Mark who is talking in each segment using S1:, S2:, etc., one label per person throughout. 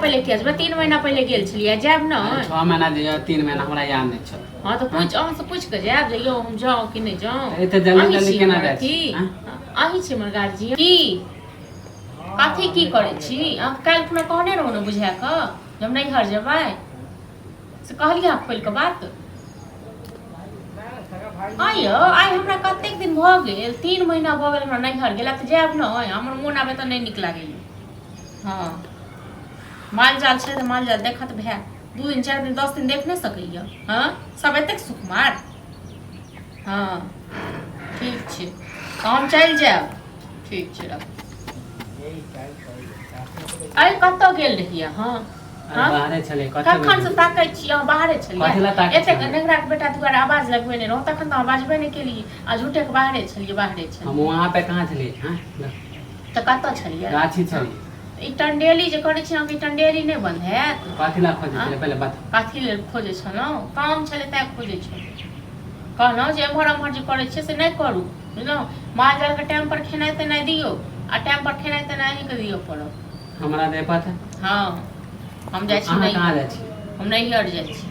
S1: पहिले किया जेबै? 3 महीना पहिले गेल छलियै, जायब ने।
S2: 6 महीना जे 3 महीना हमरा याद नहि छल।
S1: हँ, तऽ पूछ, अहाँ से पूछि कऽ जायब जे यौ, हम जाउ कि नहि जाउ।
S2: तऽ एते जल्दी
S1: अहीं
S2: जल्दी
S1: छी
S2: केना
S1: हमर
S2: जाइ छी?
S1: अथी?
S2: आँय?
S1: अहीं छी हमर गार्जियन की? कथी की करै छी अहाँ? काल्हि खुना कहने रहौ ने बुझा कऽ जे हम नैहर जेबै, से कहलियै अहाँ खोलि कऽ बात? आँ यौ, आइ हमरा कतेक दिन भऽ गेल, 3 महीना भऽ गेल हमरा नैहर गेला, तऽ जायब ने। हमर मोन आब एतऽ नहि नीक लागैए। हँ, माल जाल छै तऽ माल जाल देखत भए 2 दिन, 4 दिन, 10 दिन देख नहि सकैए? हँ, सब एतेक सुकुमार। हँ, ठीक छै, तऽ हम चलि जायब। ठीक छै, रख। अरे, कतऽ गेल रहियै अहाँ?
S2: अरे,
S1: हँ?
S2: बाहरे छलै कतऽ?
S1: कखन से ताकै छी, अहाँ बाहरे
S2: कथी
S1: छलियै।
S2: लए ताकै
S1: एतेक
S2: छलियै?
S1: नेंगरा के बेटा दुआरे आवाज लगबेने रहौ, तखन तऽ अहाँ बाजबे नहि केलियै आ झूठे के बाहरे छलियै, बाहरे
S2: हम
S1: छलियै।
S2: वहाँ पे कहाँ छलियै? हँ?
S1: तऽ कतऽ छलियै?
S2: गाछी छलियै।
S1: ई टंडेली जे करै छी अहाँके, ई टंडेली नहि बंद हैत?
S2: कथी लए खोजै छलियै पहिले बता।
S1: कथी लेल खोजै छलहुँ? काम छलै तैं खोजै छलहुँ। कहलहुँ जे एम्हर एम्हर जे करै छियै से नहि करू, बुझलहुँ? माल जालके टाइम पर खेनाइ तेनाइ दियौ आ टाइम पर खेनाइ तेनाइ अहीँके दिअ पड़त।
S2: हमरा दे पता।
S1: हँ, हम जाइ छी।
S2: अहाँ
S1: नहि।
S2: कहाँ जाइ छी?
S1: हम नैहर जाइ छी।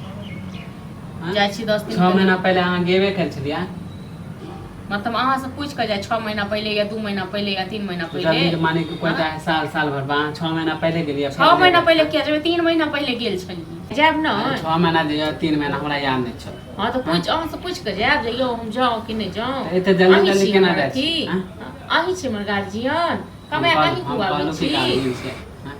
S2: हँ?
S1: जाइ छी 10 दिन
S2: 6
S1: के
S2: महीना पहिले अहाँ गेबे कयल छलियै।
S1: मतलब अहाँसँ पूछि कऽ जाइ, 6 महीना पहिले या 2 महीना पहिले या 3 महीना पहिले।
S2: जल्दी माने कि कोइ
S1: हँ?
S2: जाइ साल साल भर बाद, अहाँ 6 महीना पहिले गेलियै।
S1: 6 महीना पहिले किया जेबै? 3 महीना पहिले गेल छलियै, जायब ने।
S2: 6 महीना जे 3 महीना हमरा याद नहि छल।
S1: हँ, तऽ पूछ, अहाँसँ पूछि कऽ जायब जे यौ, हम जाउ कि नहि जाउ।
S2: तऽ एते जल्दी
S1: अहीं
S2: जल्दी
S1: छी
S2: केना
S1: हमर
S2: जाइ छी?
S1: अथी?
S2: आँय?
S1: अहीं छी हमर गार्जियन, कमाए
S2: हम
S1: कऽ अहीं
S2: हम
S1: खुआबै
S2: कहलहुँ कि
S1: छी।
S2: गार्जियन छियै, आँय?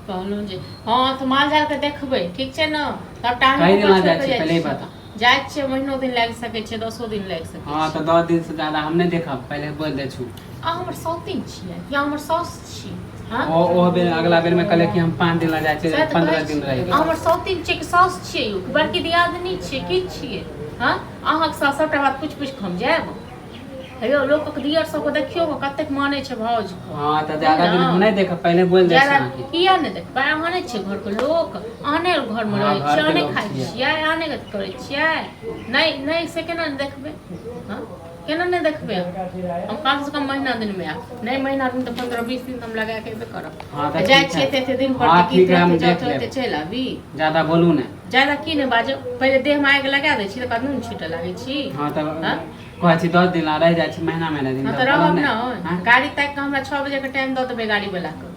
S1: कहलहुँ जे हँ, तऽ माल जालके देखबै, ठीक छै ने? सबटा अहीं
S2: कई
S1: ऊपर
S2: दिन ला
S1: छोड़ि
S2: जाइ
S1: कऽ
S2: छी?
S1: जाइ
S2: पहिले ही
S1: छी।
S2: बता।
S1: जाइ छियै, महीनो दिन लागि सकै छै, 10 दिन लागि सकै
S2: हँ,
S1: छै।
S2: तऽ 10 दिन से ज्यादा हम नहि देखब, पहिले बोल दै छु।
S1: अहाँ हमर सौतीन छियै या हमर साउस छी? हँ?
S2: ओ ओ बेर, अगला बेर में कहले कि हम 5 दिन ला जाइ
S1: सएह
S2: छियै,
S1: तऽ
S2: 15
S1: कहै
S2: दिन
S1: छी।
S2: रहि।
S1: अहाँ हमर सौतीन छियै कि साउस छियै यौ? कि बड़की दियादनी छियै? की छियै? हँ, अहाँके साथ सभटा बात पूछि पूछि कऽ हम जायब? हे यौ, लोकक दियर सबके देखियौ कतेक मानै छै भाउजके।
S2: हँ, तऽ ज्यादा दिन हम नहि देखब, पहिले बोल दै छी
S1: ज्यादा
S2: अहाँके।
S1: किया नहि देखबै? अहाँ नहि छियै घरके लोक? अहाँ नहि घरमे
S2: हँ,
S1: रहै छियै?
S2: घरके
S1: अहाँ नहि
S2: लोक
S1: खाइ
S2: छियै।
S1: छियै? अहाँ नहि अथी करै छियै? नहि नहि, से केना नहि देखबै? हँ, केना नहि देखबै? हम कमसँ कम महीना दिनमे आयब, नहि महीना दिन तऽ 15-20 दिन तऽ हम लगा के एबे करब।
S2: हँ, तऽ
S1: जाइ
S2: ठीक
S1: छियै
S2: है।
S1: एते एते दिन पर
S2: हँ,
S1: तऽ की
S2: ठीक है, हम
S1: तुरते जाउ
S2: देख
S1: तुरते
S2: लेब।
S1: चलि आबी?
S2: ज्यादा बोलू नहि।
S1: ज्यादा की नहि बाजब? पहिले देहमे आगि लगा दै छी, तकर बाद नून छीटऽ लागै छी।
S2: हँ, तऽ
S1: हँ?
S2: कहै छी 10 दिन ला, रहि जाइ छी महीना महीना दिन।
S1: हँ,
S2: तऽ
S1: तऽ
S2: बोलब
S1: रहब
S2: नहि।
S1: ने।
S2: हँ?
S1: गाड़ी ताकि कऽ हमरा 6 बजेके टाइम दऽ देबै गाड़ी वलाके।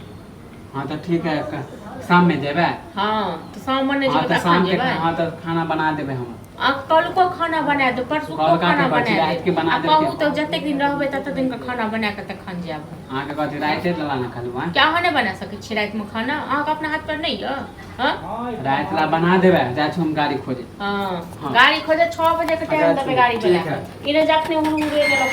S2: हँ, तऽ ठीक है, शाममे जेबै।
S1: हँ, तऽ शाममे नहि
S2: हँ,
S1: जेबै
S2: तऽ
S1: तऽ एखन
S2: शामके
S1: जेबै।
S2: हँ, तऽ खाना बना देबै हम।
S1: आ कलको खाना बना देब, परसुको
S2: कलका
S1: खाना
S2: के कहै छी,
S1: बना
S2: रातिके
S1: देब।
S2: बना
S1: आ
S2: देब
S1: कहू
S2: के?
S1: तऽ जतेक दिन रहबै ततेक दिनके खाना बना कऽ तखन जायब हम।
S2: अहाँके कहती राति ला ने कहलहुँ आँय?
S1: क्या, अहाँ नहि बना सकै छी रातिमे खाना? अहाँके अपना हाथ पर नहि यऽ? हँ?
S2: राति ला बना देबै। जाइ छी हम गाड़ी खोजे।
S1: हँ।
S2: हँ।
S1: गाड़ी खोजे, 6 बजे के टाइम
S2: अच्छा,
S1: देबै गाड़ी
S2: ठीक
S1: वाला
S2: है।
S1: के। इने जखने उड़ू उड़े लेलक।